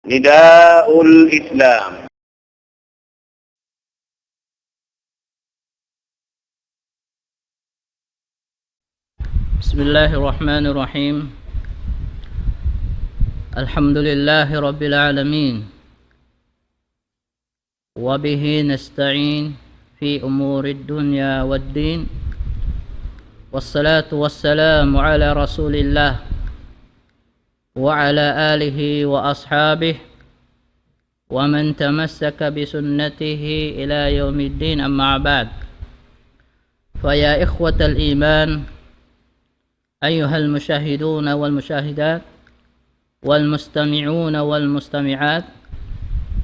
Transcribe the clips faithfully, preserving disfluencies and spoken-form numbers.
نداء الإسلام. بسم الله الرحمن الرحيم. الحمد لله رب العالمين، وبه نستعين في أمور الدنيا والدين، والصلاة والسلام على رسول الله وعلى آله وأصحابه ومن تمسك بسنته إلى يوم الدين، أما بعد. فيا إخوة الإيمان، أيها المشاهدون والمشاهدات والمستمعون والمستمعات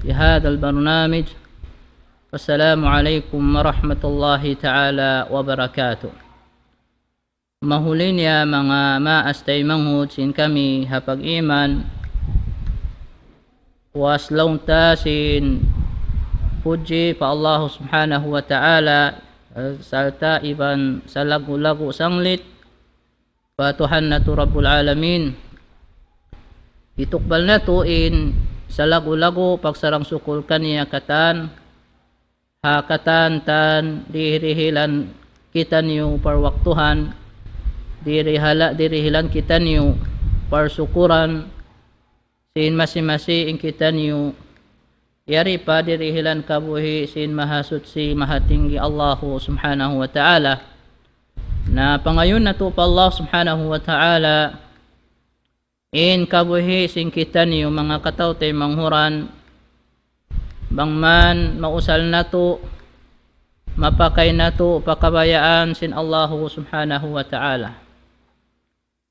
في هذا البرنامج، السلام عليكم ورحمة الله تعالى وبركاته. Mahuli niya manga maas taymanghud sin kami ha pag-iman, puas laung ta sin pudji pa Allah Subhanahu wa Ta'ala, eh, sarta' iban salaggu'-laggu' sanglit pa Tuhan natu' Rabbul Alamin. Hitukbal natu' in salaggu'-laggu' pagsarang-sukul kaniya katan, ha katan-katan dirihilan kitaniyu parwaktuhan, dirihala-, dirihilan kitaniyu parsukuran, sin masi-masi in kitaniyu, yari pa dirihilan kabuhi' sin Mahasuchi Mahatinggi Allahu Subhanahu wa Ta'ala. Na pangayuun natu' pa Allah Subhanahu wa Ta'ala, in kabuhi' sin kitaniyu manga kataw-taymanghuran, bang man mausal natu', mapakay natu' pa kabayaan sin Allahu Subhanahu wa Ta'ala.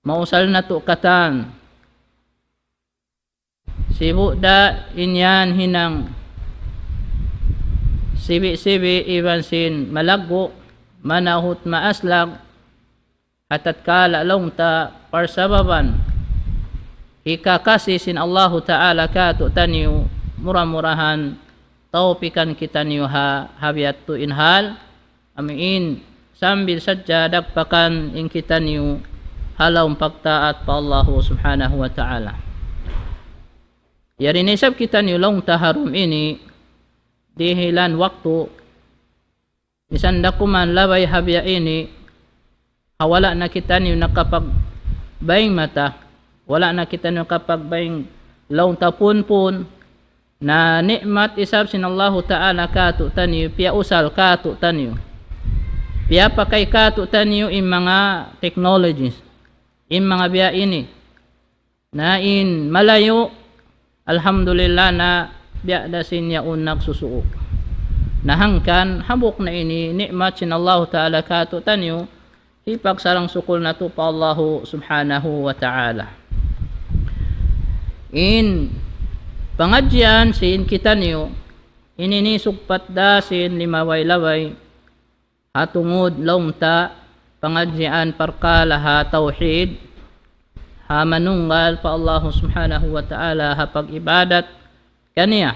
Mausal natu' katan. Sibu' da in yan hinang sibi'-sibi' iban sin malaggu', manahut maaslag, ha tatkala laung ta parsababan hikakasi sin Allahu Ta'ala kātu'niyu, mura-murahan tawpikan kitaniyu ha, ha biya' tuud in hal, amu in sambil sadja dagpakan in kitaniyu ha lawm pagtaat pa Allahu Subhanahu wa Ta'ala. Yari na isab kitaniyu laung ta ha dum ini, dihilan waktu, misan da kuman labay ha biya' ini, ha wala' na kitaniyu nakapagbaying mata, wala' na kitaniyu nakapagbaying laung ta punpun, na ni'mat isab sin Allahu Ta'ala kātu'niyu, piyausal kātu'niyu, piyapakay kātu'niyu in manga technologies, in manga biya' ini. Na in malayu', alhamdulillah, na biya' da sin yaun nagsusuuk. Na hangkan, hambuuk na ini ni'mat sin Allahu Ta'ala kātu'niyu, hipagsarang-sukul natu' pa Allahu Subhanahu wa Ta'ala. In pangadjian sin kitaniyu, ini ini sugpat da sin limabay-labay, ha tungud laung ta pangadjian parkala' ha tawhid, ha manunggal pa Allahu Subhanahu wa Ta'ala ha pag-ibadat kaniya.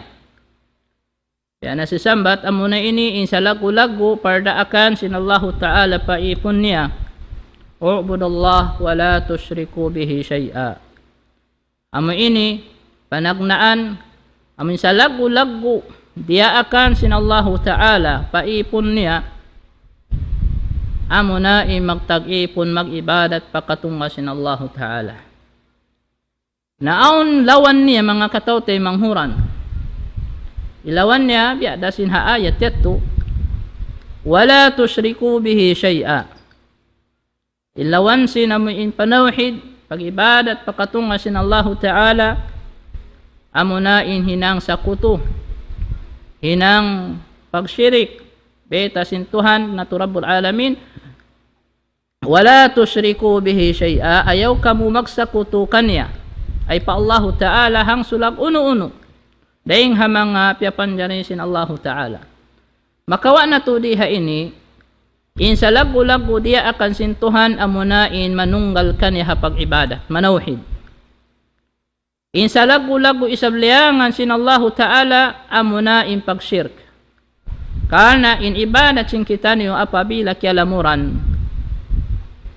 Biya' na sin sambat, amuna ini in salaggu'-laggu' pardaakan sin Allahu Ta'ala pa ipun niya. اعبدوا الله ولا تشركوا به شيئا. Amu ini panagnaan, amu in salaggu'-laggu' diyaakan sin Allahu Ta'ala pa ipun niya, amuna in magtag-ipun mag-ibadat pa katunga' sin Allahu Ta'ala. Na awn lawan niya, manga kataw-taymanghuran. In lawan niya, biya' da sin ha ayat yadtu, ولا تشركوا به شيئا. In lawan sin amu in panawhid, pag-ibadat pa katunga' sin Allahu Ta'ala, amuna in hinang sakutu, hinang pagshirik, bayta' sin Tuhan natu' Rabbul Alamin, ولا تشركوا به شيئا, ayaw kamu magsakutu kaniya, ay pa Allahu Ta'ala, hangsulag unu-unu dayn ha manga piyapanjari sin Allahu Ta'ala. Makawa' natu' di ha ini, in salaggu'-laggu' diyaakan sin Tuhan amuna in manunggal kaniya ha pag-ibadat, manawhid. In salaggu'-laggu' isab liyangan sin Allahu Ta'ala amuna in pagshirk. Karna' in ibadat sin kitaniyu apabila kiyalamuran,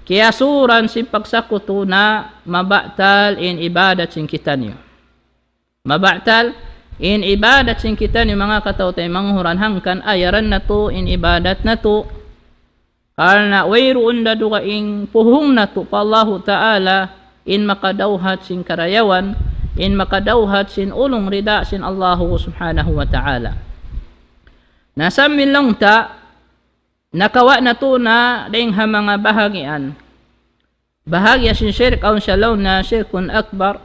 kiyasuran sin pagsakutu, na mabatal in ibadat sin kitaniyu. Mabatal in ibadat sin kitaniyu manga kataw-taymanghuran hangkan ayaran natu' in ibadat natu'. Karna' wayruun da dugaing puhung natu' pa Allahu Ta'ala in makadawhat sin karayawan, in makadawhat sin ulung rida sin Allahu Subhanahu wa Ta'ala. Na sambil laung ta, nakawa' natu' na dayng ha manga bahagian. Bahagian sin shirk awn siya laung niya shirkun akbar,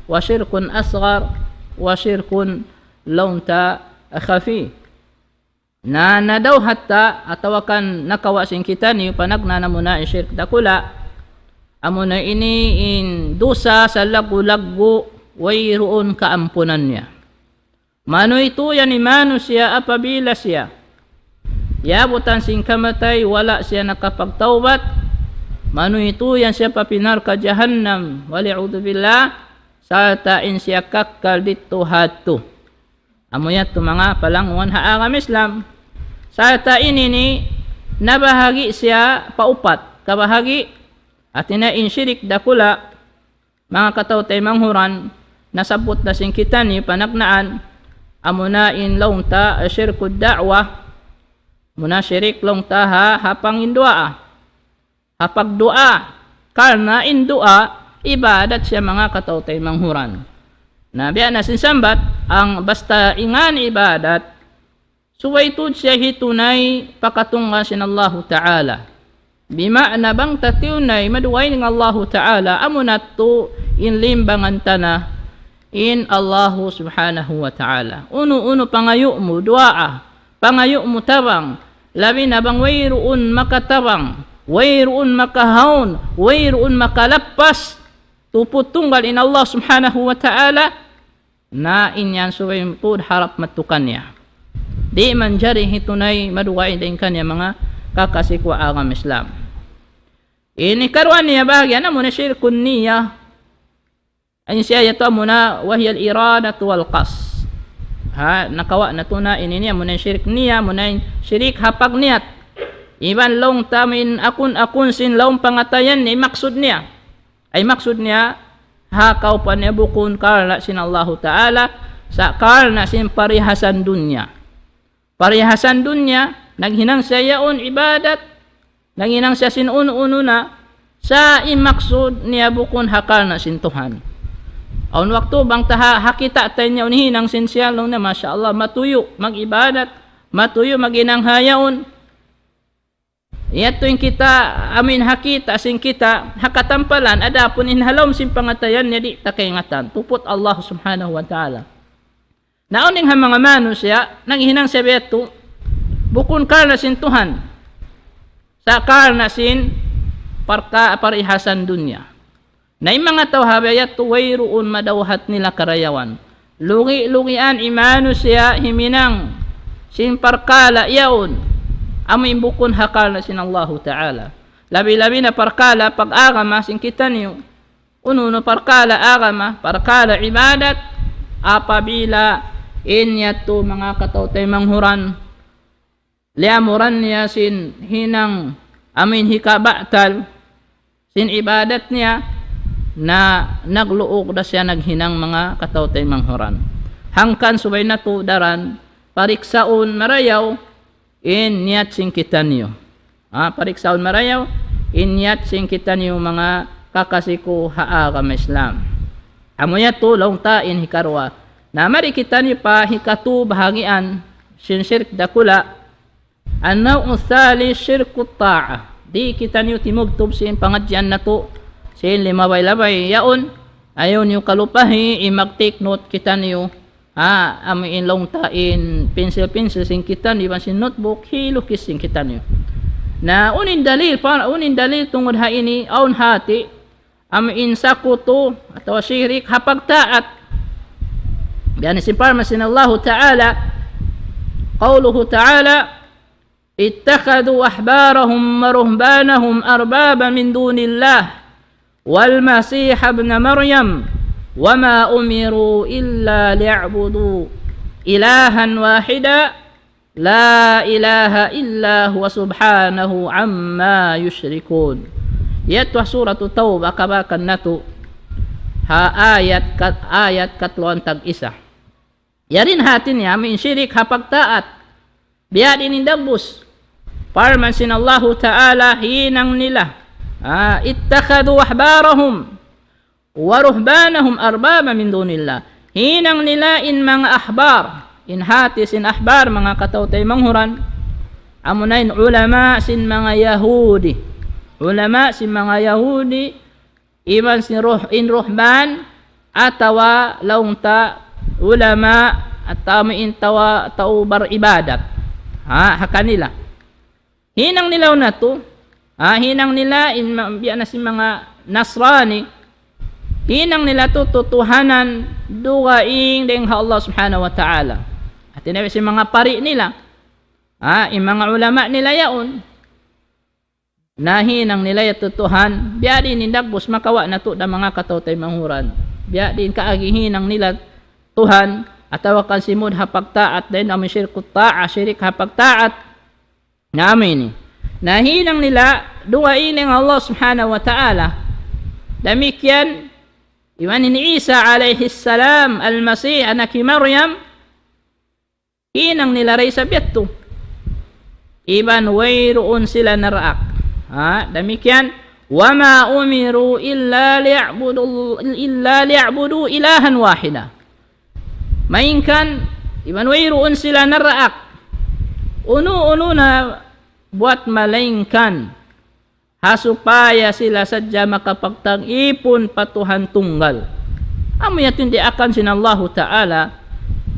wa shirkun asghar, wa shirkun laung ta khafi. Na nadawhat ta atawa kan nakawa' sin kitaniyu panagnaan amuna in shirk dakula', amuna ini in dusa salaggu'-laggu' wayruun kaampunan niya. Manuytuy yan in manusiya' apabila siya yabutan sin kamatay wala' siya nakapagtawbat, manuytuy yan siya pa pi narka' jahannam, wal iyadhu billah, sarta' in siya kakkal didtu ha adtu. Amu yadtu manga palangwan ha agama Islam. Sarta' ini ini nabahagi' siya pa upat. Kabahagi', hati niya in shirik dakula', manga kataw-taymanghuran, nasabbut na sin kitaniyu panagnaan, amuna in laung ta shirkud da'wah, amuna shirik laung ta ha, ha panginduwaa. Ha pagduwaa, karna' in duwaa, ibadat siya manga kataw-taymanghuran. Na biya' na sin sambat, in basta in ngan ibadat, subay tuud siya hitunay pakatunggal sin Allahu Ta'ala. Bima'na bang ta tiyunay madugaing in Allahu Ta'ala, amuna tuud in limbangan ta na in Allahu Subhanahu wa Ta'ala. Unu-unu pangayu' mu, duwaa, pangayu' mu tabang, labi na bang wayruun makatabang, wayruun makahaun, wayruun makalappas, tuput tunggal in Allah Subhanahu wa Ta'ala, na in yan subay tuud harap madtu kaniya. Di' manjari hitunay madugaing dayn kaniya manga kakasi ku ha agama Islam. Ini karuwa niya bahagian amuna shirkun niyah. In siya yadtu amuna وهي الإرادة والقصد. Ha, nakawa' natu' na ini niya, amuna in shirik niya, amuna in shirik ha pagniyat. Iban laung ta in akun-akun sin lawm pangatayan niya, maksud niya. Ay maksud niya, ha kaupan niya bukun karna' sin Allahu Ta'ala, sa' karna' sin parihasan dunya. Parihasan dunya, naghinang siya yaun ibadat, naghinang siya sin unu-unu na, sa' in maksud niya bukun ha karna' sin Tuhan. Awn waktu bang ta ha, ha kita' ta in yaun hinang sin siya, laung niya, masha Allah, matuyu' mag-ibadat, matuyu' maghinang ha yaun. Yadtu in kita, amin ha kita', sin kita', ha katampalan, adapun in ha lawm sin pangatayan niya di' ta kaingatan. Tuput Allah Subhanahu wa Ta'ala. Na awn dayn ha manga manusiya', naghinang siya biya' yadtu, bukun karna' sin Tuhan. Sa' karna' sin parka-, parihasan dunya. Na in manga tau ha biya' yadtu wayruun madawhat nila karayawan. Lugi'-lugian in manusiya' himinang sin parkala' yaun. Amu in bukun ha karna' sin Allahu Ta'ala. Labi-labi na parkala' pag-agama sin kitaniyu. Unu-unu parkala' agama, parkala' ibadat, apabila in yadtu manga kataw-taymanghuran, liyamuran niya sin hinang amin hikabatal sin ibadat niya, na nagluug da siya naghinang manga kataw-taymanghuran. Hangkan subay natu' daran pariksaun marayaw in niyat sin kitaniyu. Ha, pariksaun marayaw in niyat sin kitaniyu manga kakasi ku ha agama Islam. Amu yadtu laung ta in hikaruwa. Na mari kitaniyu pa hikatu bahagian sin shirk dakula', النوع الثالث شرك الطاعة. Di' kitaniyu timubtub sin pangadjian natu', sin limabay-labay yaun, ayaw niyu kalupahi, in mag-take note kitaniyu. Ha, amu in laung ta in pencil-pencil sin kitaniyu, iban sin notebook, hilukis sin kitaniyu. Na unu in dalil, pa, unu in dalil tungud ha ini, awn hati, amu in sakutu atawa shirik ha pagtaat. Biya' na sin parman sin Allahu Ta'ala, قوله تعالى: اتخذوا أحبارهم ورهبانهم أربابا من دون الله والمسيح ابن مريم وما أمروا إلا ليعبدوا إلها واحدا لا إله إلا هو سبحانه عما يشركون. Yadtu ha Suratu Tawbah, kabakan natu'. ha ayat kat-, ayat katluan tag-isa. Yari in hati niya, amu in shirik ha pagtaat. Biya' diin in dagbus. Parman sin Allahu Ta'ala, hinang nila. Ah, اتخذوا أحبارهم ورهبانهم أربابا من دون الله. Hinang nila in manga ahbar. In hati sin ahbar, manga kataw-taymanghuran. Amuna in ulama sin manga Yahudi. Ulama sin manga Yahudi, iban sin ruh-, in ruhban, atawa laung ta ulama, atawa amu in tawa, tau baribadat. Ha, ha kanila. Hinang nila na tu, ha, hinang nila in ma-, biya' na sin manga Nasrani, hinang nila tu tutuhanan dugaing dayn ha Allah Subhanahu wa Ta'ala. Hati niya sin manga pari nila, ha, in manga ulama nila yaun, na hinang nila yadtu Tuhan, biya' diin in dagbus makawa' natu' da manga kataw-taymanghuran. Biya' diin kaagi hinang nila Tuhan, atawa kan simud ha pagtaat, dayn amu in shirkut ta'a, shirik ha pagtaat. Na amu ini. Na hinang nila dugaing dayn ha Allah Subhanahu wa Ta'ala. Damikkiyan, iban in Isa alayhi salam, Al-Masih, anak hi Maryam, hinang nila da isab yadtu. Iban wayruun sila naraak. Ha, damikkiyan, وما أمروا إلا ليعبدوا، إلا ليعبدوا إلها واحدا. Malayngkan, iban wayruun sila naraak unu-unu na buwat malayngkan ha supaya sila sadja makapagtag-ipun pa Tuhan tunggal. Amu yadtu in diyaakan sin Allahu Ta'ala,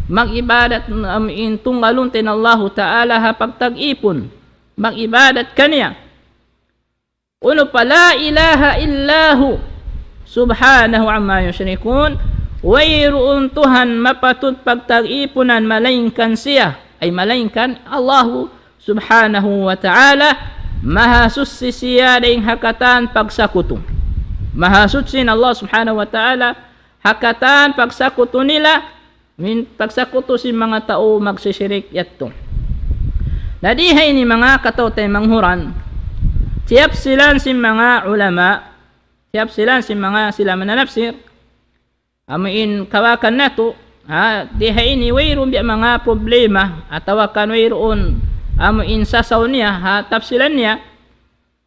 mag-ibadat amu in tunggalun ta in Allahu Ta'ala ha pagtag-ipun. Mag-ibadat kaniya. Unu pa, لا إله إلا هو سبحانه عما يشركون. Wayruun Tuhan mapatut pagtag-ipunan malayngkan siya, ay malayngkan Allahu Subhanahu wa Ta'ala, mahasuchi siya dayn ha katan pagsakutu. Mahasuchi in Allah Subhanahu wa Ta'ala ha katan pagsakutu nila, min pagsakutu sin manga tau magsishirik yadtu. Na di ha ini manga kataw-taymanghuran, tiyapsilan sin manga ulama, tiyapsilan sin manga sila mananapsir, amu in kawakan natu', ha, di ha ini wayruun biya' manga problema, atawa kan wayruun amu in sasaw niya, ha, tapsilan niya,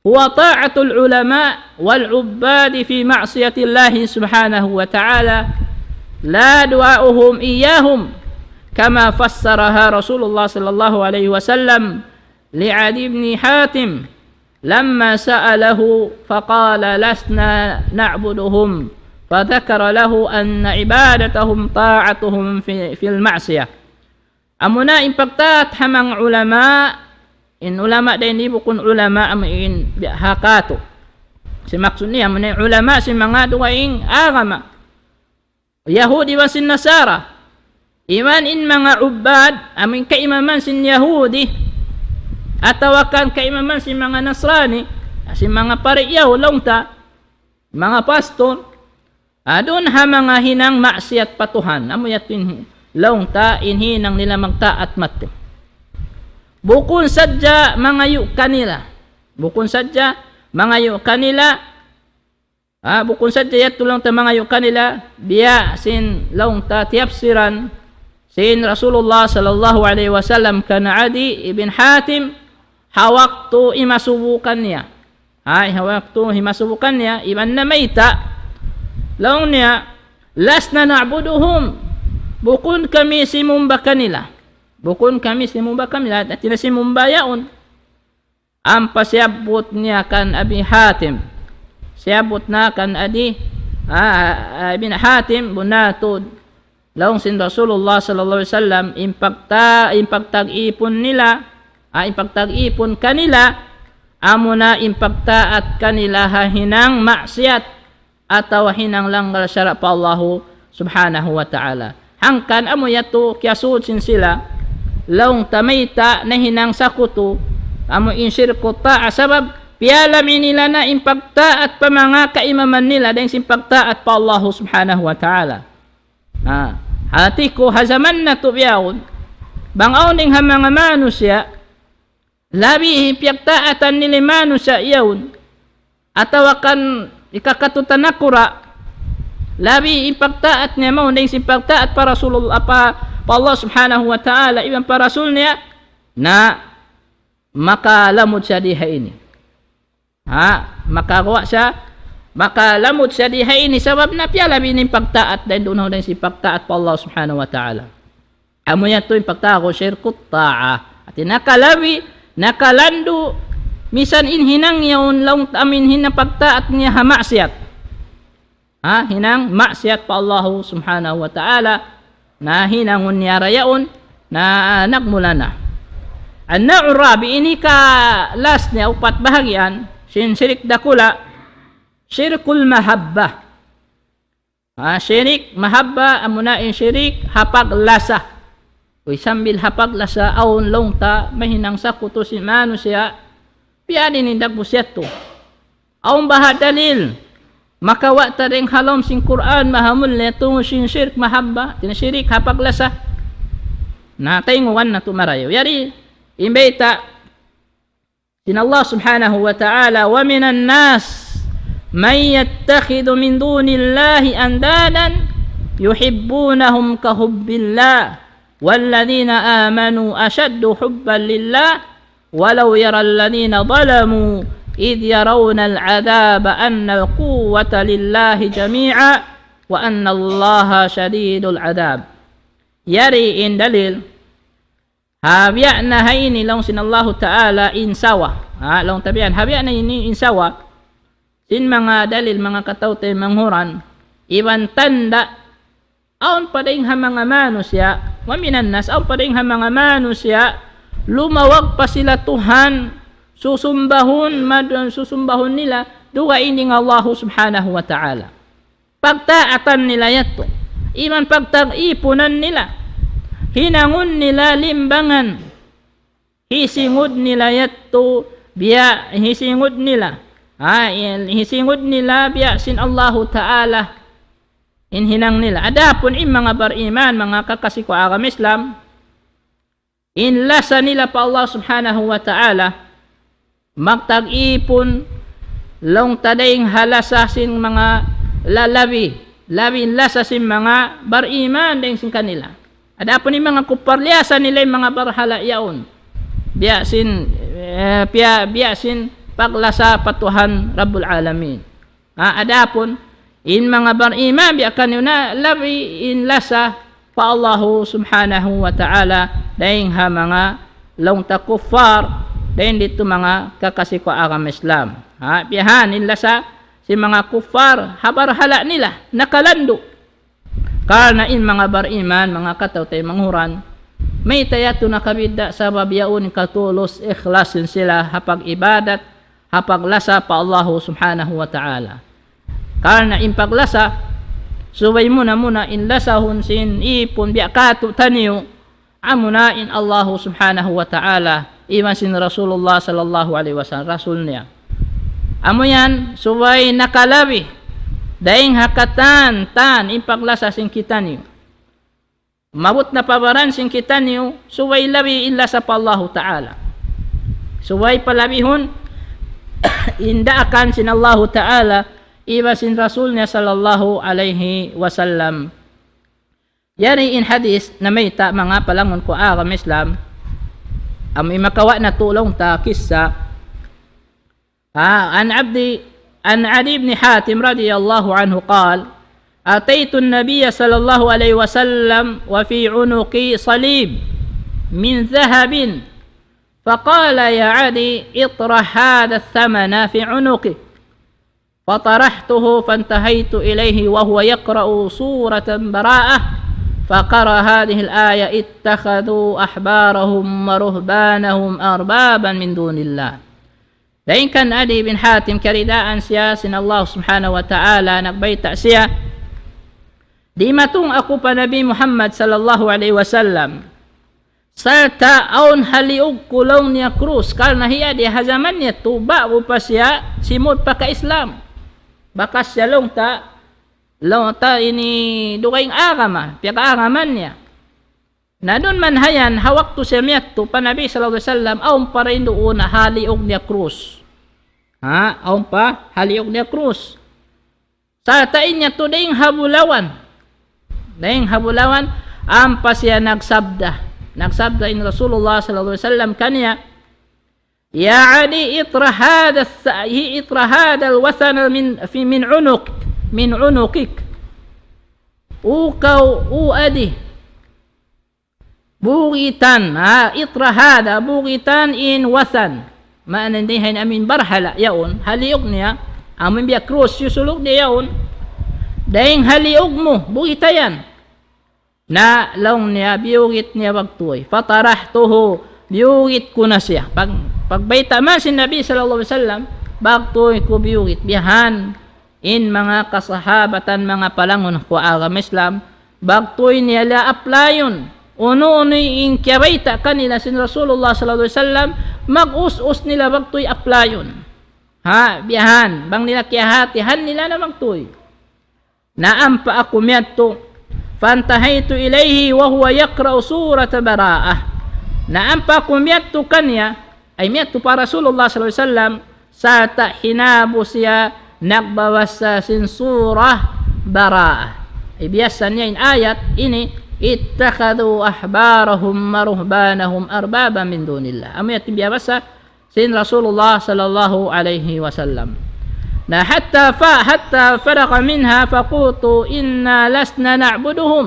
هو طاعة العلماء والعباد في معصية الله سبحانه وتعالى، لا دعاؤهم إياهم، كما فسرها رسول الله صلى الله عليه وسلم لعدي بن حاتم لما سأله فقال: لسنا نعبدهم، فذكر له أن عبادتهم طاعتهم في، في المعصية. Amuna in pagtaat ha manga ulama, in ulama dayn di bukun ulama amu in biya' ha katu'. Sin maksud niya, amuna in ulama sin manga dugaing agama. Yahudi iban sin Nasara. Iban in manga ubbad, amu in kaimaman sin Yahudi, atawa kan kaimaman sin manga Nasrani, sin manga pari' Yahudi laung ta, manga pastor, adun ha manga hinang maksiyat pa Tuhan, amu yadtu in hi-, laung ta in hinang nila magtaat madtu. Bukun sadja mangayu' kanila. Bukun sadja mangayu' kanila. Ah, bukun sadja yadtu laung ta mangayu' kanila. Biya' sin laung ta tiyapsiran sin Rasulullah sallallahu alayhi wasallam kan Adi ibn Hatim, ha waktu himasubu kaniya. Ay, ha waktu himasubu kaniya, iban namayta', laung niya, لسنا نعبدهم. Bukun kami simumba kanila. Bukun kami simumba kanila, hati niya simumba yaun. Ampa siyabbut niya kan Abi Hatim. Siyabbut na kan Adi, ah, ah, Ibn Hatim, bunnal tuud. Laung sin Rasulullah sallallahu alayhi wasallam, in pagta-, in pagtag-ipun nila, ah, in pagtag-ipun kanila, amuna in pagtaat kanila ha hinang maksiyat, atawa hinang langgal sara' pa Allahu Subhanahu wa Ta'ala. Hangkan amu yadtu kiyasud sin sila, laung ta mayta' nahinang sakutu, amu in shirku ta'a sabab, piyalami nila na in pagtaat pa manga kaimaman nila dayn sin pagtaat pa Allahu Subhanahu wa Ta'ala. Ha, hati ku ha jaman natu' bihaun, bang awn dayn ha manga manusiya', labi piyagtaatan nila in manusiya' yaun, atawa kan hikakatutan nakura', labi in pagtaat niya mawn dayn sin pagtaat pa Rasulullah, pa, pa Allah Subhanahu wa Ta'ala, iban pa Rasul niya, na makalamud siya di ha ini. Ha, makaguwa' siya, makalamud siya di ha ini sabab na piyalabi niya in pagtaat dayn duun ha dayn sin pagtaat pa Allah Subhanahu wa Ta'ala. Amu yadtu in pagtawagun shirkut ta'ah. Hati nakalabi, nakalandu', misan in hinang yaun laung ta amu in hinang pagtaat niya ha maksiyat. Ha, hinang maksiyat pa Allahu Subhanahu wa Ta'ala, na hinangun niya ra yaun, na, ah, nagmula na. An-naw'ur rabi', ini ka last niya, upat bahagian, sin shirik dakula', shirkul mahabbah. Ha, shirik mahabbah, amuna in shirik ha paglasa. Uy, sambil ha paglasa, awn laung ta, mahinang sakutu sin manusiya', biya' diin in dagbus yadtu. Awn baha' dalil, makawa' ta dayn ha lawm sin Qur'an, mahamulliya tungud sin shirik mahabbah, hati niya shirik ha paglasa. Na, tayngugan natu' marayaw. Yari, in bayta', sin Allah Subhanahu wa Ta'ala, ومن الناس من يتخذ من دون الله أندادا يحبونهم كحب الله والذين آمنوا أشد حبا لله ولو يرى الذين ظلموا إذ يرون العذاب أن القوة لله جميعا وأن الله شديد العذاب. Yari in dalil, ha biya' na ha ini laung sin Allahu Ta'ala in sawa. Ha, laung ta biya' yan, ha biya' na ini in sawa. Sin manga dalil, manga kataw-taymanghuran, iban tanda', awn pa dayn ha manga manusiya', ومن الناس, awn pa dayn ha manga manusiya', lumawag pa sila Tuhan, susumbahun, mad-, susumbahun nila, dugaing dayn ha Allahu Subhanahu wa Ta'ala. Pagtaatan nila yadtu. Iban pagtag-ipunan nila. Hinangun nila limbangan. Hisingud nila yadtu, biya' hisingud nila. Ha, in-, hisingud nila biya' sin Allahu Ta'ala in hinang nila. Adapun in manga bariman, manga kakasi ku agama Islam, in lasa nila pa Allah Subhanahu wa Ta'ala, magtag-ipun, laung ta dayn ha lasa sin manga lalabi, labi in lasa sin manga bariman dayn sin kanila. Adapun in manga kuppar, liyasa nila in manga barhala' yaun. Biya' sin, eh, piya-, biya' sin paglasa pa Tuhan Rabbul Alamin. Ha, adapun in manga bariman, biya' kaniyu na labi in lasa pa Allahu Subhanahu wa Ta'ala, dayn ha manga laung ta kuffar, dayn didtu manga kakasi ku agama Islam. Ha, biya' ha yan in lasa sin manga kuffar, ha barhala' nila, nakalandu'. Karna' in manga bariman, manga kataw-taymanghuran, mayta' yadtu nakabidda', sabab yaun katulus, ikhlas sin sila ha pag-ibadat, ha paglasa pa Allahu Subhanahu wa Ta'ala. Karna' in paglasa, subay muna-muna in lasahun sin ipun biya' katu' taniyu, amuna in Allahu Subhanahu wa Ta'ala, iban sin Rasulullah sallallahu alayhi wasallam, Rasul niya. Amu yan, subay nakalabi, dayn ha katan-katan in paglasa sin kitaniyu. Maabut na pa baran sin kitaniyu, subay labi in lasa pa Allahu Ta'ala. Subay palabihun in daakan sin Allahu Ta'ala, iban sin Rasul niya sallallahu alayhi wasallam. Yari in hadith namayta', manga palangun ku agama Islam, amu in makawa' natu' laung ta kissa. Ah, عن عبد، عن عدي بن حاتم رضي الله عنه قال: أتيت النبي صلى الله عليه وسلم وفي عنقي صليب من ذهب، فقال: يا عدي، اطرح هذا الثمن في عنقك. فطرحته فانتهيت إليه وهو يقرأ سورة براءة، فقرأ هذه الآية: اتخذوا أحبارهم ورهبانهم أربابا من دون الله. Dayn kan Adi bin Hatim, kiyaridaan siya sin Allah Subhanahu wa Ta'ala, nagbayta' siya, dimatung aku pa Nabi Muhammad sallallahu alayhi wasallam, sarta' awn ha liug ku laung niya krus, karna' hiya di ha jaman niya tu ba'gu pa siya simud pa ka-Islam. Bakas siya laung ta, laung ta ini dugaing agama, piyag-agama niya. Na duun man ha yan, ha waktu siya miyadtu pa Nabi sallallahu alayhi wasallam, awn pa dayn duun ha liug niya krus. Ha, awn pa ha liug niya krus. Sarta' in yadtu dayng ha bulawan. Dayng ha bulawan, ampa siya nagsabda. Nagsabda in Rasulullah sallallahu alayhi wasallam kaniya, يا عدي اطرح هذا الس-، اطرح هذا الوثن من، في، من عنق، من عنقك. O kaw, O Adi, bugitan, ha, اطرح هذا, bugitan in wathan. Maana niya in amu in barhala' yaun, ha liyug niya, amu in biya' krus, iyusulug niya yaun. Dayng ha liyug mu, bugita yan. Na laung niya, biyugit niya bagtuy. فطرحته, biyugit ku na siya. Pag, pagbayta' mayan sin Nabi sallallahu alayhi wasallam, bagtuy ku biyugit. Biya' ha yan in manga kasahabatan, manga palangun ku agama Islam, bagtuy nila applyun. Unu-unu in kiyabayta' kanila sin Rasulullah sallallahu alayhi wasallam, mag-us-us nila bagtuy applyun. Ha, biya' ha yan, bang nila kiyahatihan nila na bagtuy. Na ampa aku miyadtu, فانتهيت إليه وهو يقرأ سورة براءة. Na ampa aku miyadtu kaniya, ay miyadtu pa Rasulullah sallallahu alayhi wasallam, sarta' hinabu siya nagbabasa sin surah Bara'ah. Ay biyasa niya in ayat ini, اتخذوا أحبارهم ورهبانهم أربابا من دون الله. Amu yadtu in biyabasa sin Rasulullah sallallahu alayhi wasallam. Na حتى ف-، حتى فرغ منها فقلت إنا لسنا نعبدهم.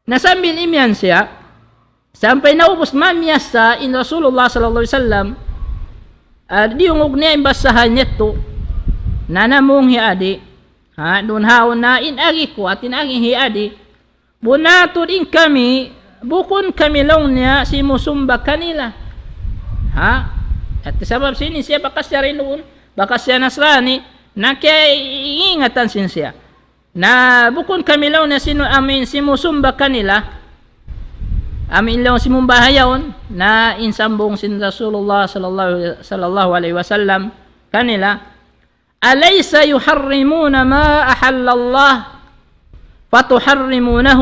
Na sambil imiyan siya, sampay naubus mamiyasa in Rasulullah sallallahu alayhi wasallam, ah, diyungug niya in basahan yadtu, nanamung hi Adi, ha, duun haun na in agi ku, hati niya in agi hi Adi, bunnal tuud in kami, bukun kami laung niya simusumba kanila. Ha? Hati sabab sin siya bakas siya duun, bakas siya Nasrani, na kiyaingatan sin siya. Na bukun kami laung niya sinu-, amu in simusumba kanila. Amu in laung simumba ha yaun, na in sambung sin Rasulullah sallallahu, sallallahu alayhi wasallam kanila, أليس يحرمون ما أحل الله فتحرمونه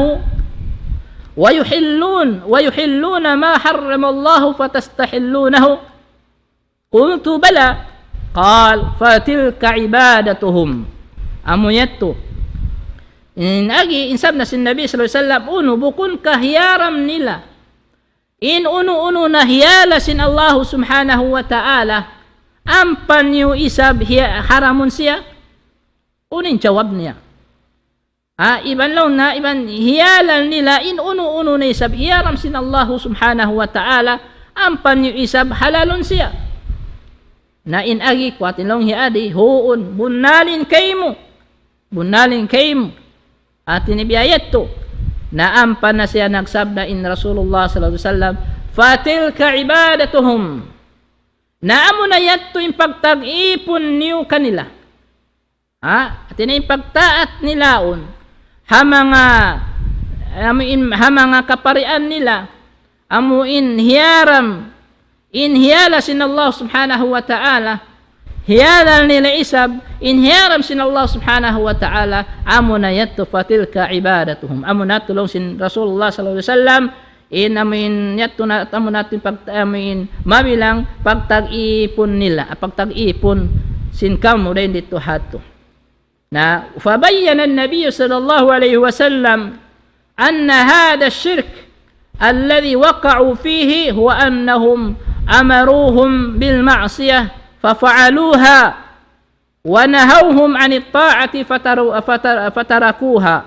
ويحلون، ويحلون ما حرم الله فتستحلونه؟ قلت بلى. قال فتلك عبادتهم. Amu yadtu. In agi, in sabda sin Nabi sallallahu alayhi wasallam, unu, bukun ka hiyaram nila in unu-unu na hiyalal sin Allahu subhanahu wa ta'ala, ampa niyu isab hiya-, haramun siya? Unu in jawab niya? Ha, iban laung niya, iban hiyalal nila in unu-unu na isab hiyaram sin Allahu subhanahu wa ta'ala, ampa niyu isab halalun siya. Na in agi ku, hati laung hi Adi, huun, bunnal in kaymu. Bunnal in kaymu. Hati niya biya' yadtu. Na ampa na siya nagsabda in Rasulullah sallallahu alayhi wasallam, فتلك عبادتهم. Na amu na yadtu in pagta'at niyu kanila. Ha? Hati niya in pagtaat nila yaun ha manga, amu in, ha manga kaparian nila, amu in hiyaram, in hiyalal sin Allah subhanahu wa ta'ala, hiyalal nila isab in hiyaram sin Allah subhanahu wa ta'ala, amu na yadtu فتلك عبادتهم. Amu na tuud laung sin Rasulullah sallallahu alayhi wasallam, in amu in yadtu na, amu na tuud in pag-, amu in mabilang pagta'at nila, ah, pagta'at sin kamu dayn didtu ha yadtu. Na, فبين النبي صلى الله عليه وسلم أن هذا الشرك الذي وقعوا فيه هو أنهم أمروهم بالمعصية ففعلوها ونهوهم عن الطاعة فترو-، فتر-، فتركوها.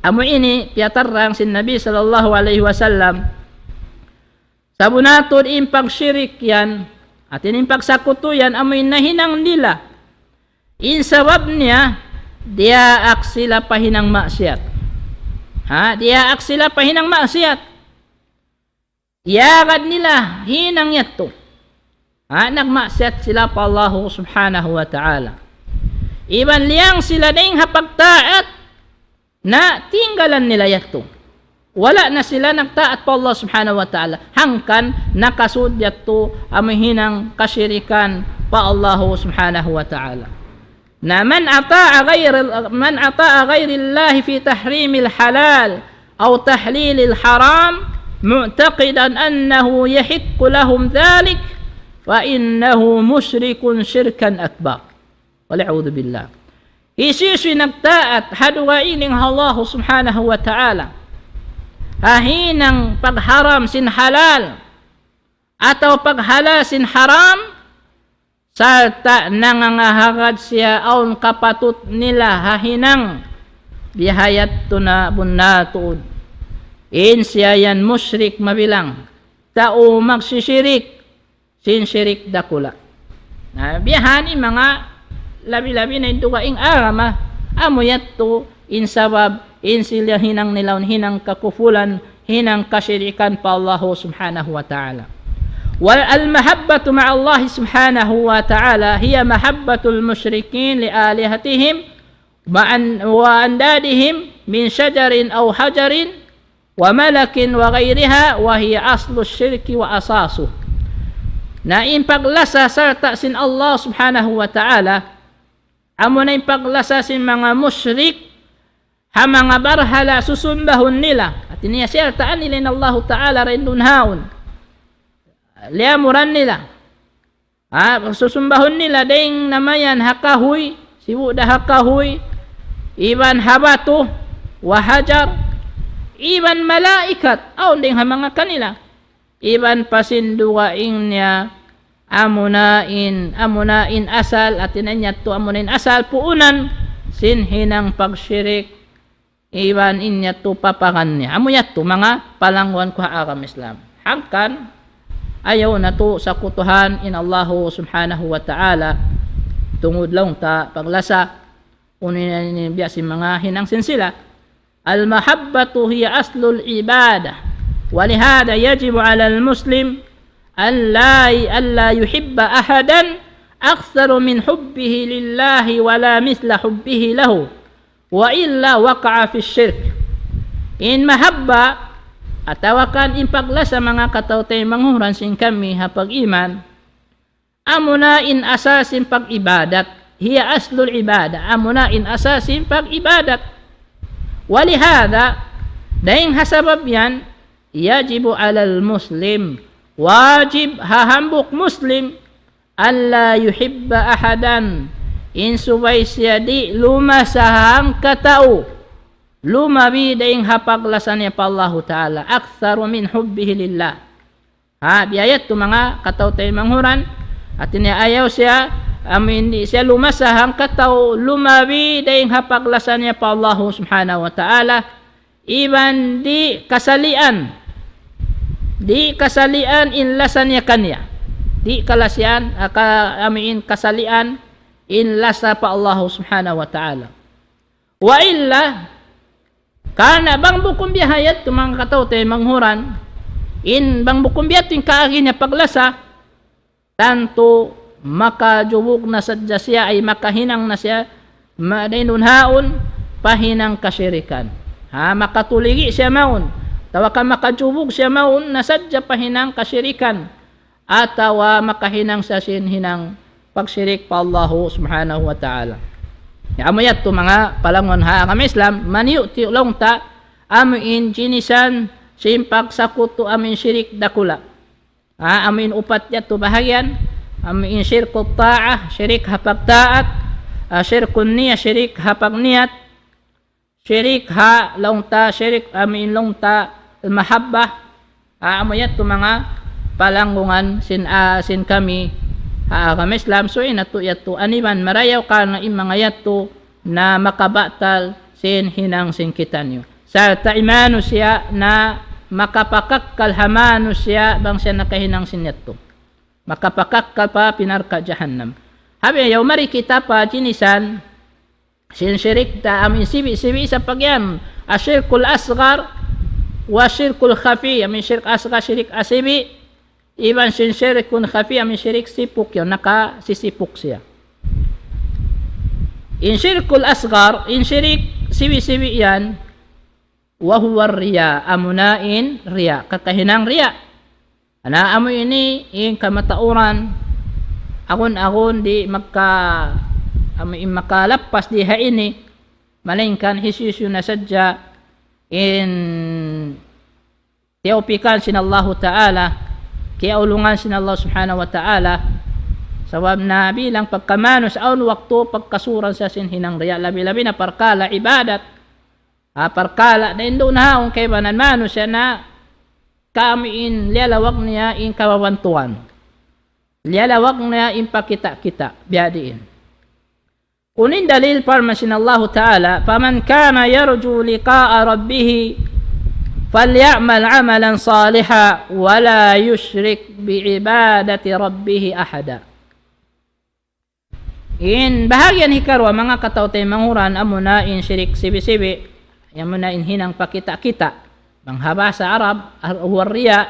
Amu ini piyatarrang sin Nabi sallallahu alayhi wasallam, sabunnal tuud in pagshirik yan, hati niya in pagsakutu yan, amu in nahinang nila. In sabab niya, diyaak sila pa hinang maksiyat. Ha, diyaak sila pa hinang maksiyat. Iyagad nila hinang yadtu. Ha, nagmaksiyat sila pa Allahu subhanahu wa ta'ala. Iban liyang sila dayn ha pagtaat, na tinggalan nila yadtu. Wala' na sila nagtaat pa Allah subhanahu wa ta'ala. Hangkan nakasud yadtu amu hinang kashirikan pa Allahu subhanahu wa ta'ala. Na من أطاع غير، من أطاع غير الله في تحريم الحلال أو تحليل الحرام معتقدا أنه يحق لهم ذلك فإنه مشرك شركا أكبر. والعياذ بالله. Hisiyu-siyu in nagtaat ha dugaing ha Allah subhanahu wa ta'ala, ha hinang pagharam sin halal, atawa paghalal sin haram, sarta' nangangahagad siya awn kapatut nila ha hinang, biya' ha yadtu na bunnal tuud in siya yan mushrik mabilang, tau magsisirik, sin shirik dakula'. Na, biya' ha ini manga labi-labi na in dugaing agama, amu yadtu in sabab, in sila hinang nila, hinang kakufulan, hinang kashirikan pa Allah subhanahu wa ta'ala. والمحبة مع الله سبحانه وتعالى هي محبة المشركين لآلهتهم وأن-، وأندادهم من شجر أو حجر وملك وغيرها وهي أصل الشرك وأساسه. Na in paglasa sarta' sin Allah subhanahu wa ta'ala, amuna in paglasa sin manga mushrik, ha manga barhala susumbahun nila. Hati niya sartaan nila in Allahu ta'ala dayn duun ha yaun. Liyamuran nila. Ha, susumbahun nila dayng namayan ha kahuy, sibu' da ha kahuy, iban ha batu, wa hajar, iban malaikat, awn dayng ha manga kanila. Iban pa sin dugaing niya, amuna in, amuna in asal, hati niya yadtu amuna in asal puunan, sin hinang pagshirik, iban in yadtu paparan niya. Amu yadtu manga palangguan ku ha agama Islam. Hangkan, ayaw natu' sakutuhan in Allahu subhanahu wa ta'ala, tungud laung ta paglasa, unu in biya' sin manga hinang sin sila. المحبة هي أصل العبادة، ولهذا يجب على المسلم أن لا، أن لا يحب أحدا أكثر من حبه لله ولا مثل حبه له، وإلا وقع في الشرك. In mahabba, atawa kan in paglasa manga kataw-taymanghuran sin kami ha pag-iman, amuna in asal sin pag-ibadat. هي أصل العبادة. Amuna in asal sin pag-ibadat. ولهذا, dayng ha sabab yan, يجب على المسلم, wajib ha hambuuk Muslim, أن لا يحب أحدا, in subay siya di' lumasa hangkatau, lumabi dayng ha paglasa niya pa Allahu ta'ala, أكثر من حبه لله. Ha, biya' ha yadtu manga kataw-taymanghuran, hati niya ayaw siya, amu in di' siya lumasa hangkatau lumabi dayng ha paglasa niya pa Allahu subhanahu wa ta'ala, iban di' kasalian, di' kasalian in lasa niya kaniya. Di' kalasian, ah, ka-, amu in kasalian in lasa pa Allahu subhanahu wa ta'ala. وإلا, karna' bang bukun biya' ha yadtu manga kataw-taymanghuran, in bang bukun biya' ha yadtu in kaagi niya paglasa, tantu makajubug na sadja siya, ay makahinang na siya, ma-, dayn duun ha yaun, pa hinang kashirikan. Ha, makatuligi siya mawn, atawa ka makajubug siya mawn na sadja pa hinang kashirikan, atawa makahinang siya sin hinang pagshirik pa Allahu subhanahu wa ta'ala. Ya, amu yadtu manga palangguan ha agama Islam, maniyu'-tiyu' laung ta, amu in jinisan sin pagsakutu amu in shirik dakula'. Ha, amu in upat yadtu bahagian, amu in shirkut ta'ah, shirik ha pagtaat, ah, shirkun niyah, shirik ha pagniyat, shirik ha laung ta, shirik amu in laung ta al-mahabbah, ah, amu yadtu manga palanggungan sin, ah, sin kami ha agama Islam, subay natu' yadtu aniban marayaw karna' in manga yadtu na makabatal sin hinang sin kitaniyu. Sarta' in manusiya' na makapakakkal ha manusiya' bang siya nakahinang sin yadtu. Makapakakkal pa api narka' jahannam. Hangkan yaun mari kita pa jinisan sin shirik ta amu in sibi'-sibi' sa pagyan. Ash-shirkul asghar wa shirkul khafi. Amu in shirik asghar, shirik asibi'. Iban sin shirkun khafi, amu in shirik sipuk yan, nakasisipuk siya. In shirkul asghar, in shirik sibi'-sibi' yan, wa huwa riya, amuna in riya, kakahinang riya. Na amu ini in kamatauran, agun-agun di' maka-, amu in makalappas di ha ini, malaingkan hisiyu-siyu na sadja in tiyawpikan sin Allahu Ta'ala, kiyaulungan sin Allah Subhanahu wa Ta'ala, Sabab na bilang pagka manusiya' awn waktu pagkasuran siya sin hinang riya', labi-labi na parkala' ibadat. Ah, parkala' na indu' na haun kaibanan manusiya' na kami in liyalawag niya in kababantuan. Liyalawag niya in pakita'-kita', biya' diin. Unu in dalil parman sin Allahu Ta'ala, فمن كان يرجو لقاء ربه فليعمل عملا صالحا ولا يشرك بعبادة ربه أحدا. In bahagian hikaruwa, manga kataw-taymanghuran, amuna in shirik sibi'-sibi', amuna in hinang pakita'-kita'. Bang ha bahasa Arab, ar-, huwa riya,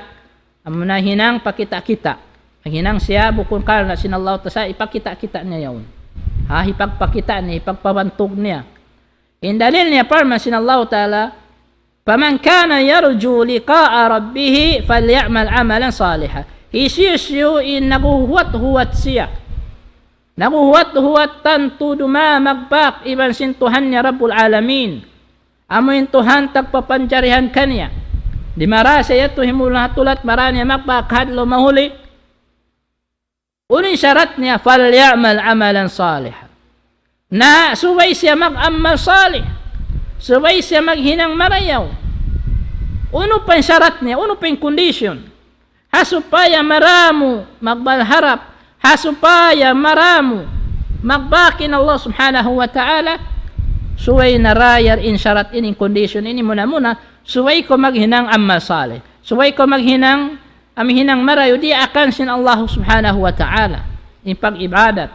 amuna hinang pakita'-kita'. Hinang siya bukun karna' sin Allah Ta'ala, ipakita'-kita' niya yaun. Ha, hipagpakita' niya, hipagpabantug niya. In dalil niya parman sin Allah Ta'ala, فمن كان يرجو لقاء ربه فليعمل عملا صالحا. Hisiyu-siyu in naghuhuwat-huwat siya. Naghuhuwat-huwat tantu dumā magbak iban sin Tuhan niya Rabbul Alamin. Amu in Tuhan tagpapanjarihan kaniya. Di' mara siya yadtu himula tulat mara niya magbak ha adlaw mahuli. Unu in sharat niya, فليعمل عملا صالحا. Na subay siya mag-amal salih. Subay siya maghinang marayaw. Unu pa in sharat niya, unu pa in condition. Ha supaya maramu magbalharap, ha supaya maramu magbak in Allah Subhanahu wa Ta'ala, subay narayar in sharat ini, in condition ini muna-muna, subay kaw maghinang amal salih. Subay kaw maghinang, amu in hinang marayaw diyaak sin Allah Subhanahu wa Ta'ala. In pag-ibadat.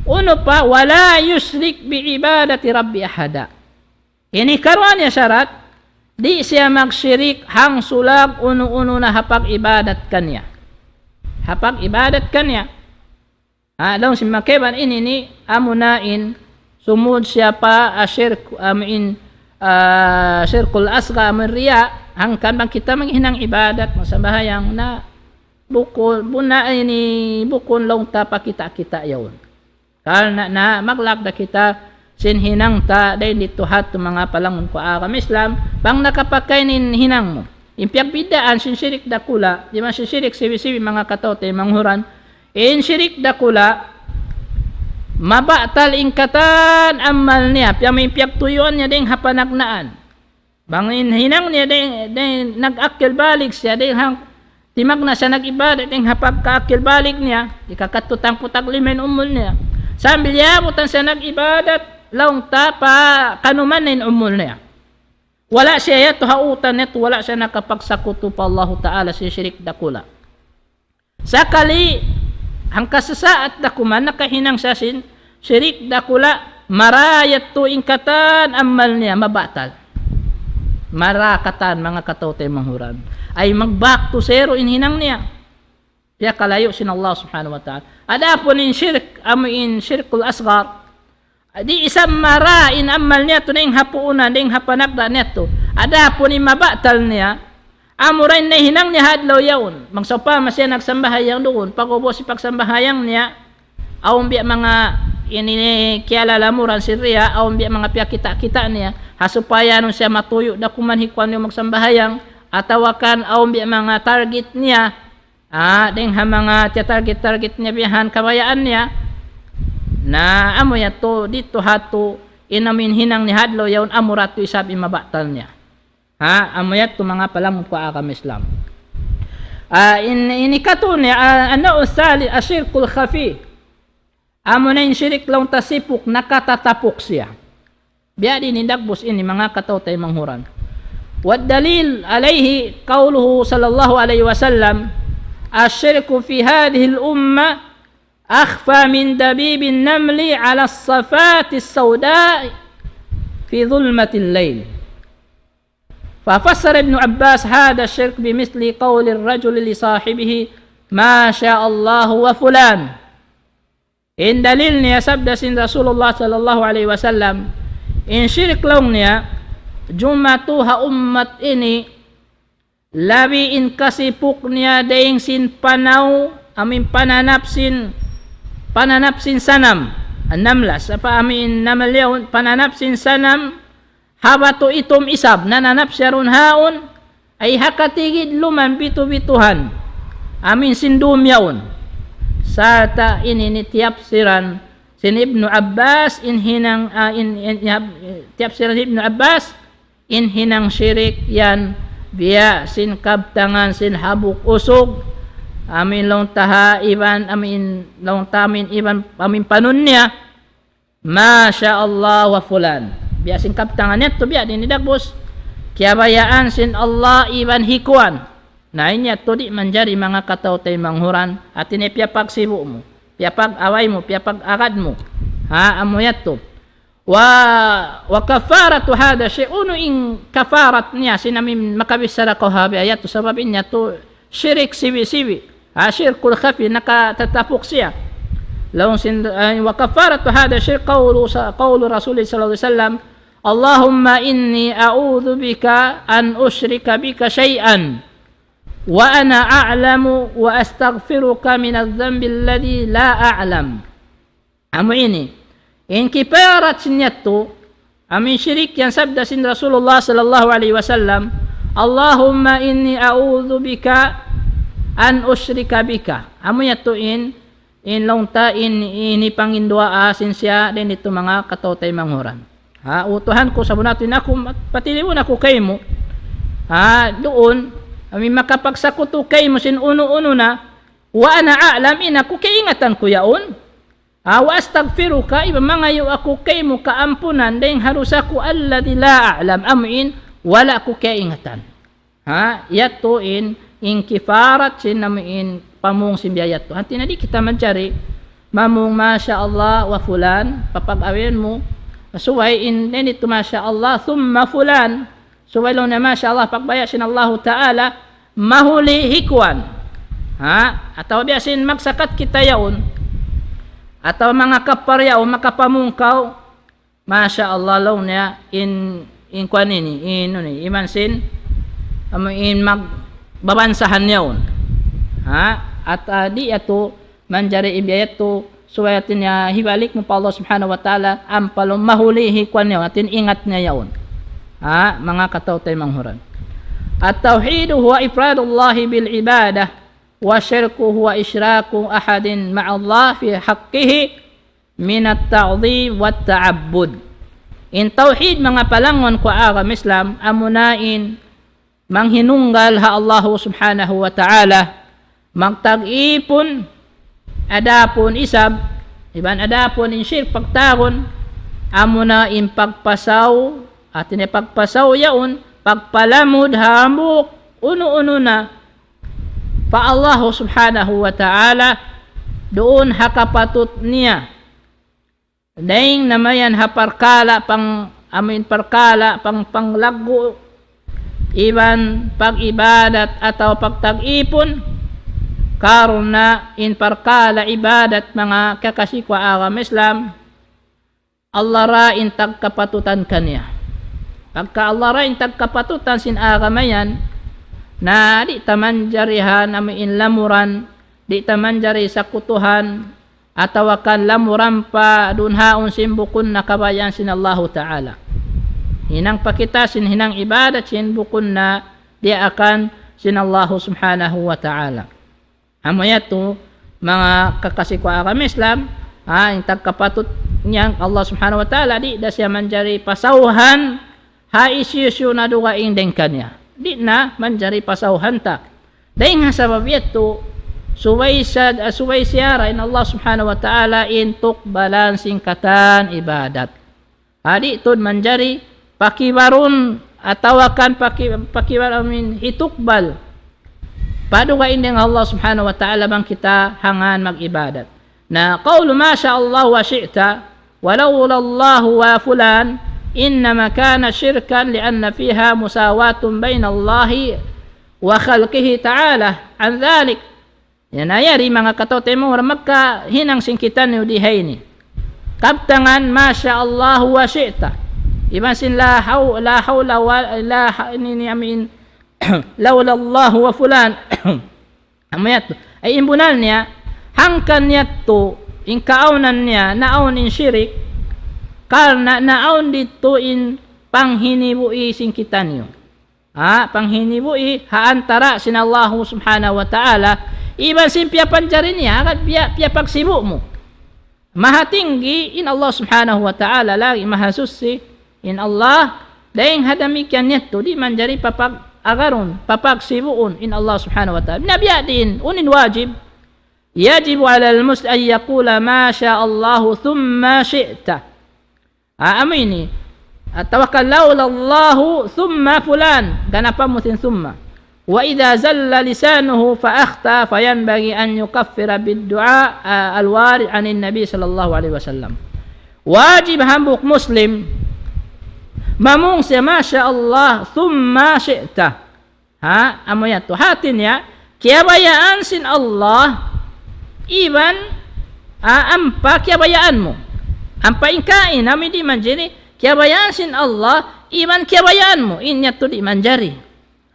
Unu pa, ولا يشرك بعبادة ربه أحدا. Ini karuwa niya sharat, di' siya magshirik hangsulag unu-unu na ha pag-ibadat kaniya. Ha pag-ibadat kaniya. Ha, laung sin makaiban ini ni, amuna in, sumud siya pa, ah, shirk, amu in, ah, shirkul asghar, amu in riya', hangkan bang kita maghinang ibadat, magsambahayang na, bukun, buna ini, bukun laung ta pakita'-kita' yaun. Karna' na maglak da kita sin hinang ta, dayn didtu ha yadtu manga palangun ku agama Islam, bang nakapakay in hinang mu. In piyagbiddaan sin shirik dakula', iban sin shirik sibi'-sibi' manga kataw-taymanghuran. In shirik dakula', mabatal in katan amal niya, piya-, in piyagtuyuan niya dayn ha panagnaan. Bang in hinang niya dayn, dayn nag-akil balig siya, dayn hang, timagna' siya nag-ibadat, dayn ha pagka-akil balig niya, hikakadtu tangputak lima in umul niya. Sambil yabutan siya nag-ibadat, laung ta pa kanuman na in umul niya. Wala' siya yadtu ha utan niya, wala' siya nakapagsakutu pa Allahu Ta'ala sin shirik dakula'. Sakali, hangkasasaat da kuman nakahinang siya sin shirik dakula', mara yadtu in katan amal niya mabatal. Mara katan manga kataw-taymanghuran. Ay mag-back to zero in hinang niya. Piyakalayu' sin Allah Subhanahu wa Ta'ala. Adapun in shirik, amu in shirkul asghar, di' isab mara in amal niya yadtu dayn ha puunan, dayn ha panagna' niya yadtu. Adapun in mabatal niya, amura in nahinang niya ha adlaw yaun. Magsawpama siya nagsambahayang duun, pag'ubus sin pagsambahayang niya, awn biya' manga ini kiyalalamuran sin riya', awn biya' manga piyakita'-kita' niya, ha supaya unu siya matuyu' da kuman hi kuwan niya magsambahayang, atawa kan awn biya' manga target niya, ah, dayn ha manga tiya-target-target niya biya' han kabayaan niya. Na amu yadtu, didtu ha yadtu, in amu in hinang niya ha adlaw yaun, amura yadtu isab in mabatal niya. Ha, amu yadtu manga palangun ku agama Islam. Ah, in, in hikatu niya, ah, النوع الثالث الشرك الخفي. Amuna in shirik laung ta sipuk, nakatatapuk siya. Biya' diin in dagbus ini manga kataw-taymanghuran. والدليل عليه قوله صلى الله عليه وسلم: الشرك في هذه الأمة أخفى من دبيب النمل على الصفات السوداء في ظلمة الليل. ففسر ابن عباس هذا الشرك بمثل قول الرجل لصاحبه: ما شاء الله وفلان. In dalil niya sabda sin Rasulullah sallallahu alayhi wasallam, in shirik laung niya, jumatu ha ummat ini, labi in kasipuk niya dayn sin panaw, amu in pananap sin, pananap sin sanam, an-namla, sapa amu in namal yaun, pananap sin sanam, ha batu itum isab, nananap siya duun haun, ay ha katigid luman bitu-bituhan, amu in sin dum yaun. Sarta' ini in tiyapsiran sin Ibnu Abbas, in hinang, ah, in, in, in, tiyapsiran sin Ibnu Abbas, in hinang shirik yan, biya' sin kabtangan sin hambuuk usug, amu in laung ta ha iban, amu in laung ta amu in iban, amu in panun niya, ما شاء الله وفلان. Biya' sin kabtangan yadtu, biya' diin dagbus. Kiyabayaan sin Allah iban hi kuwan. Na in yadtu di' manjari manga kataw-taymanghuran. Hati niya piyapagsibu' mu, piyapag-away mu, piyapag-agad mu. Ha, amu yadtu. Wa, وكفارة هذا الشرك, unu in kafarat niya, sin amu in makabichara kaw ha biya' yadtu, sabab in yadtu shirik sibi'-sibi'. Ha, shirkul khafi, nakatatapuk siya. Laung sin, eh, وكفارة هذا الشرك قول ص-، قول رسول الله صلى الله عليه وسلم: اللهم إني أعوذ بك أن أشرك بك شيئا وأنا أعلم وأستغفرك من الذنب الذي لا أعلم. Amu ini. In kiparat sin yadtu, amu in shirik yan sabda sin Rasulullah sallallahu alayhi wasallam, اللهم إني أعوذ بك أن أشرك بك. Amu yadtu in, in laung ta in, in hipanginduwaa sin siya dayn didtu manga kataw-taymanghuran. Ha, O Tuhan ku, sabunnal tuud in aku, patiliun aku kaymu. Ha, duun, amu in makapagsakutu kaymu sin unu-unu na, وأنا أعلم, in aku kaingatan ku yaun. Ha, وأستغفرك, iban mangayu' aku kaymu kaampunan dayng ha dusa ku, الذي لا أعلم, amu in wala' ku kaingatan. Ha, yadtu in, in kiparat sin amu in pamung sin biya' yadtu. Hati niya di' kita manjari mamung ما شاء الله وفلان, papag-awiyan mu, subay in, dayn didtu ما شاء الله ثم فلان. Subay laung niya, ما شاء الله, pagbaya' sin Allahu Ta'ala, mahuli hi kuwan. Ha? Atawa biya' sin magsakat kita yaun. Atawa manga kapar yaun, makapamung kaw. ما شاء الله laung niya, in, in kuwan ini, in, ini, iban sin, amu in magbabansahan yaun. Ha? At, ah, di' yadtu, manjari in biya' yadtu, subay hati niya hibalik mu pa Allah Subhanahu wa Ta'ala, ampa laung mahuli hi kuwan niya, hati niya ingat niya yaun. Ha, manga kataw-taymanghuran. التوحيد هو إفراد الله بالعبادة، والشرك هو إشراك أحد مع الله في حقه من التعظيم والتعبد. In tawhid, manga palangun ku agama Islam, amuna in manghinunggal ha Allahu Subhanahu wa Ta'ala, magtag-ipun, adapun isab, iban adapun in shirk pagtawagun, amuna in pagpasaw, hati niya pagpasaw yaun, pagpalamud hambuuk unu-unu na pa Allahu Subhanahu wa Ta'ala, duun ha kapatut niya. Dayng na mayan ha parkala' pang, amu in parkala' pang, panglaggu' iban pag-ibadat atawa pagtag-ipun, karna' in parkala' ibadat, manga kakasi ku agama Islam, Allah ra in tagkapatutan kaniya. Pagka Allah ra in tagkapatutan sin agama yan, na di' ta manjarihan amu in lamuran, di' ta manjari sakutuhan, atawa kan lamuran pa duun haun sin bukun na kabayaan sin Allahu Ta'ala. Hinang pa kita sin hinang ibadat sin bukun na diyaakan sin Allahu Subhanahu wa Ta'ala. Amu yadtu, manga kakasi ku agama Islam, ha, in tagkapatut niya Allah Subhanahu wa Ta'ala, di' da siya manjari pasawhan ha hisiyu-siyu na dugaing dayng kaniya. Di' na manjari pasawhan ta. Dayng ha sabab yadtu, subay sa, subay siya ra in Allah Subhanahu wa Ta'ala in tukbalan sin katan ibadat. Ha, di' tuud manjari pakibarun atawa kan paki-, pakibar amin hitukbal pa dugaing dayng Allah Subhanahu wa Ta'ala bang kita hangkan mag-ibadat. Na, قول ما شاء الله وشئت ولولا الله وفلان إنما كان شركا لأن فيها مساواة بين الله وخلقه تعالى عن ذلك. Yan na yari manga kataw-taymanghuran, makahinang sin kitaniyu di ha ini. Kabtangan, ما شاء الله وشئت. Iban sin لا حو-، لا حول و-، لا ح-، ini, ini, amin. لولا الله وفلان. Amu yadtu. Ay, in bunnal niya, hangkan yadtu, in kaawnan niya, naawn in shirik, karna' naawn didtu in panghinibu' sin kitaniyu. Ha, panghinibu' ha antara' sin Allahu Subhanahu wa Ta'ala, Iban sin piyapanjari niya, agad piya, piyapagsibu' mu. Maha tinggi in Allah Subhanahu wa Ta'ala, lagi' maha suchi in Allah, dayng ha damikkiyan yadtu, di' manjari papag-agarun, papagsibuun in Allah Subhanahu wa Ta'ala. Na biya' diin, unu in wajib, يجب على المسلم أن يقول ما شاء الله ثم شئت. Ah, amu ini. Atawa ka لولا الله ثم فلان. Ganapan mu sin ثم. وإذا زل لسانه فأخطأ فينبغي أن يكفر بالدعاء, ah, الوارد عن النبي صلى الله عليه وسلم. Wajib hambuuk Muslim mamung siya ما شاء الله ثم شئت. Ha, amu yadtu. Hati niya, kiyabayaan sin Allah, iban, ah, ampa kiyabayaan mu. Ampa in kain, amu di' manjari, kiyabayaan sin Allah, iban kiyabayaan mu. In yadtu di' manjari.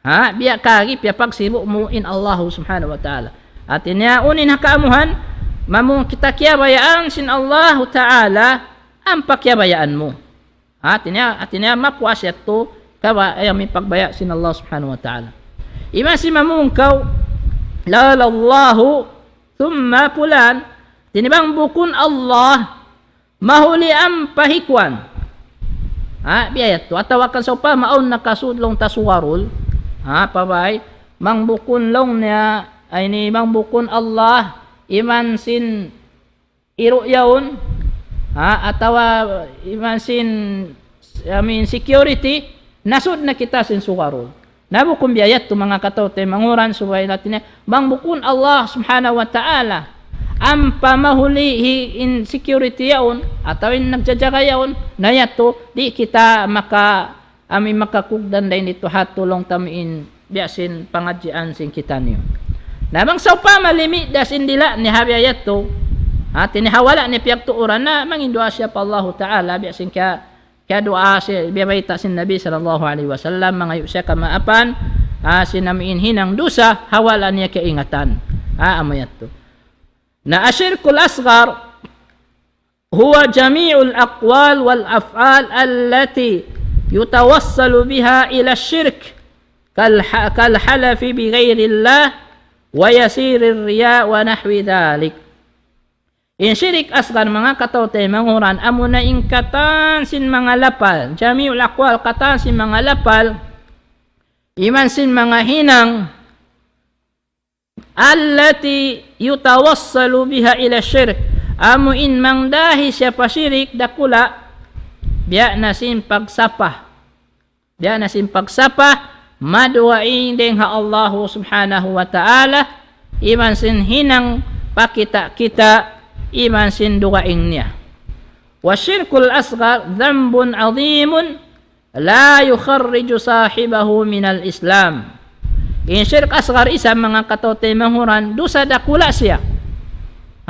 Ha, biya' kagi, piyapagsibu' mu in Allah Subhanahu wa Ta'ala. Hati niya, unu in ha kaamuhan, mamung kita kiyabayaan sin Allah Ta'ala, ampa kiyabayaan mu. Hati niya, hati niya mapuas yadtu, kaba-, amu in pagbaya' sin Allah Subhanahu wa Ta'ala. Iban sin mamung kaw, لولا الله ثم فلان, hati niya bang bukun Allah, mahuli ampa hi kuwan. Ha, biya' yadtu. Atawa kan sawpama awn nakasud laung ta sugarul. Ha, pa bay, bang bukun laung niya, ay ini, bang bukun Allah, iban sin iru' yaun, ha, atawa iban sin, I mean, security, nasud na kita sin sugarul. Na bukun biya' yadtu manga kataw-taymanghuran, subay hati niya, bang bukun Allah Subhanahu wa Ta'ala, ampa mahuli hi in security yaun, atawa in nagjajaga yaun, na yadtu, di' kita maka amu in makakugdan dayn didtu ha tulung ta amu in biya' sin pangadjian sin kitaniyu. Na bang sawpama limi' da sin dila' niya ha biya' yadtu, hati niya ha wala' niya piyagtuuran, na mangin duwaa siya pa Allahu Ta'ala, biya' sin kiya, kiyaduwaa siya, biya' bayta' sin Nabi sallallahu alayhi wasallam, mangayu' siya kamaapan, ah, sin amu in hinang dusa, ha wala' niya kaingatan. Ah, amu yadtu. Na الشرك الأصغر هو جميع الأقوال والأفعال التي يتوسل بها إلى الشرك كالح-، كالحلف بغير الله ويسير الرياء ونحو ذلك. In shirik asgar, manga kataw-taymanghuran, amuna in katan sin manga lapal, جميع الأقوال, katan sin manga lapal, iban sin manga hinang, التي يتوسل بها إلى الشرك. Amu in mangdahi siya pa shirik dakula', biya' na sin pagsapa. Biya' na sin pagsapa, madugaing dayn ha Allahu Subhanahu wa Ta'ala, iban sin hinang pakita'-kita', iban sin dugaing niya. والشرك الأصغر ذنب عظيم لا يخرج صاحبه من الإسلام. In shirik asgar isab, manga kataw-taymanghuran, dusa dakula' siya.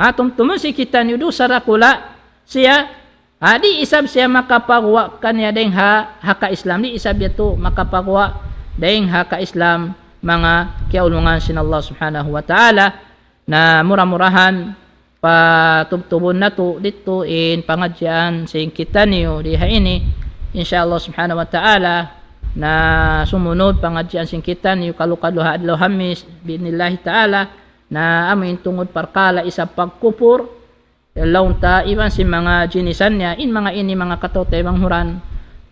Ha, tumtumun sin kitaniyu dusa dakula' siya. Ha, di' isab siya makapaguwa' kaniya dayn ha, ha ka-Islam. Di' isab yadtu makapaguwa' dayn ha ka-Islam, manga kiyaulungan sin Allah Subhanahu wa Ta'ala. Na mura-murahan, patubtubun natu' didtu in pangadjian sin kitaniyu di ha ini. Insya Allah Subhanahu wa Ta'ala, na sumunud pangadjian sin kitaniyu kalu-kalu ha adlaw Hamis, bi'idhnillahi ta'ala, na amu in tungud parkala' isab pagkupur, laung ta iban sin manga jinisan niya, in manga ini manga kataw-taymanghuran,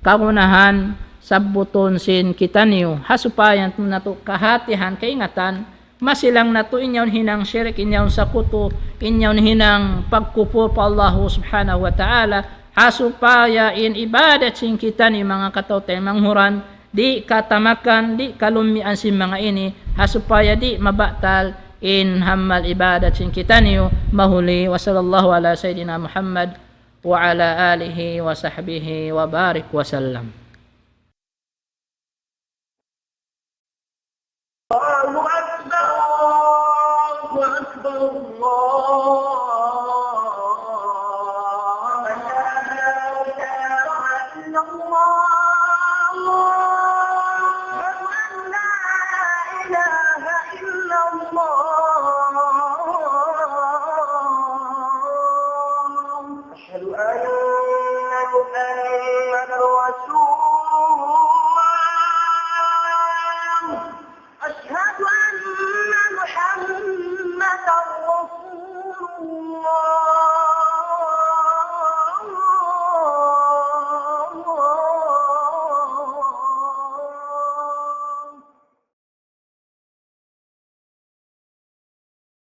kagunahan sabbutun sin kitaniyu, ha supaya natu' kahatihan, kaingatan, masilang natu' in yaun hinang shirik, in yaun sakutu, in yaun hinang pagkupur pa Allahu Subhanahu wa Ta'ala, ha supaya in ibadat sin kitaniyu manga kataw-taymanghuran, di' katamakan, di' kalummian sin manga ini, ha supaya di' mabatal in hammal ibadat sin kitaniyu mahuli. وصلى الله على سيدنا محمد وعلى آله وصحبه وبارك وسلم. الله أكبر، الله أكبر، الله